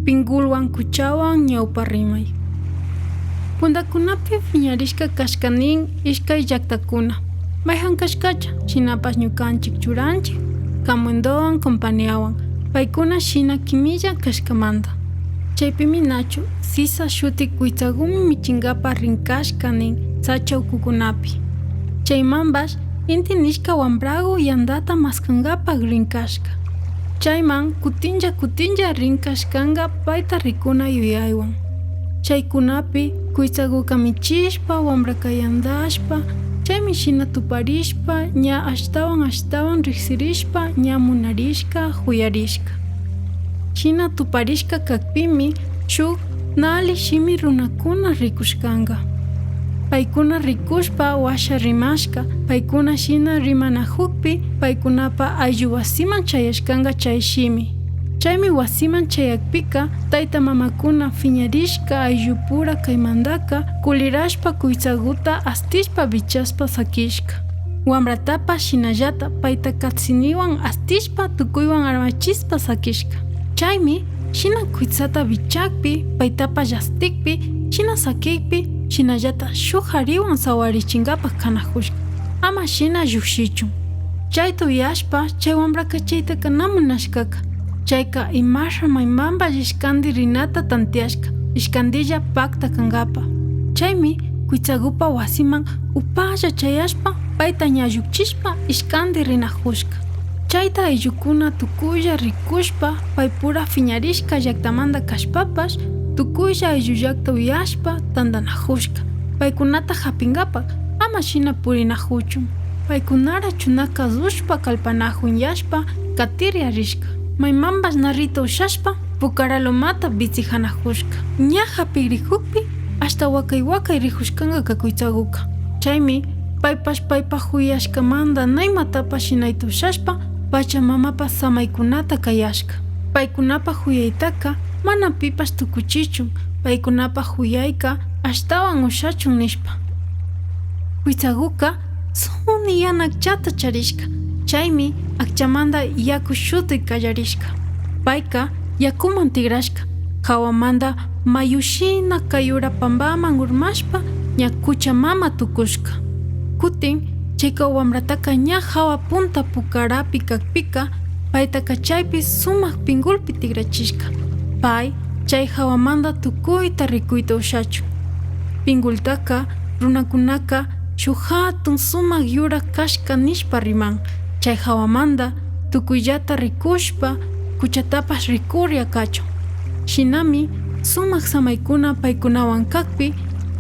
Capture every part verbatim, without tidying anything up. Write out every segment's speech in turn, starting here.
Pingulwan kuchawan ñawpa rimay. Puntakunapi piñarishka kashka nin ishkay llaktakuna, mayjan kashkacha, shinapash ñukanchik churanchik Camuendowan compañawan, paykuna shina kimilla kashkamanta. Chaypimi nachu Sisa shuti kuytsagumi michinkapa rinkashka nin sacha ukukunapi. Chaymanpash inti nishka wambragu yantata maskankapak rinkashka. Chayman kutinlla kutinlla rinkashkanka payta rikuna yuyaywan. Chaykunapi kuytsaguka michishpa, wambraka yantashpa, chaymi shina tuparishpa, ña ashtawan ashtawan riksirishpa, ña munarishka, juyarishka. Shina tuparishka kakpimi shuk na alli shimi runakuna rikushkanka. Paykuna rikushpa washa rimashka, paykuna shina rimanajukpi paykunapa ayllu wasiman chayashkanka chay shimi. Chaymi wasiman chayakpika tayta mamakuna piñarishka ayllupura kaymantaka kulirashpa kuytsaguta astishpa vichashpa sakishka. Wambratapash shinallata payta katsiniwan astishpa tukuywan armachishpa sakishka. Chaymi shina kuytsata vichakpi, paytapash astikpi, shina sakikpi, shinallata shuk kariwan sawarichinkapak kanajushka. Ama shina llukshichun. Chayta uyashpa chay wambraka chaytaka na munashkaka. Chayka imasha maymanpash ishkanti rinata tanteashka, ishkantilla pakta kankapa. Chaymi kuytsagupa wasiman upalla chayashpa, payta ña llukchishpa ishkanti rinajushka. Chayta ayllukuna tukuylla rikushpa, paypura piñarishka llaktamanta kashpapash, tukuylla ayllullakta uyashpa tantanajushka, paykunata japinkapak ama shina purinajuchun. Paykunara chuna kazushpa kalpanajun yashpa katiriarishka. Maymanpash na rita ushashpa, pukara lomata vitsijanajushka. Ña japigrijukpi ashta wakay wakay rijushkanka kuytsaguka. Chaymi paypash paypak juyashkamanta na imatapash shinayta ushashpa, pachamamapa samaykunata kayashka. Paykunapa juyaytaka mana pipash tukuchichun, paykunapa juyayka ashtawan ushachun nishpa. Kuytsaguka suni yana akchata charishka, chaymi akchamanta yaku shuti kallarishka. Payka yakuman tigrashka, jawamanta mayushina kayura pampaman urmashpa ña kuchamama tukushka. Kutin chayka wambrataka ña jawa punta pukarapi kakpika, paytaka chaypi sumak pingulpi tigrachishka. Pay chay jawamanta tukuyta rikuyta ushachun. Pingultaka runakunaka shuk jatun sumak yurak kashka nishpa riman. Chay jawamanta tukuyllata rikushpa kuchatapash rikuria kachun. Shinami sumak samaykuna paykunawan kakpi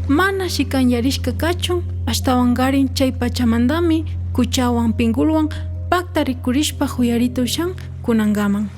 mana shikanyarishka kachun, ashtawankarin chay pachamantami kuchawan pingulwan pakta rikurishpa juyarita ushan kunankaman.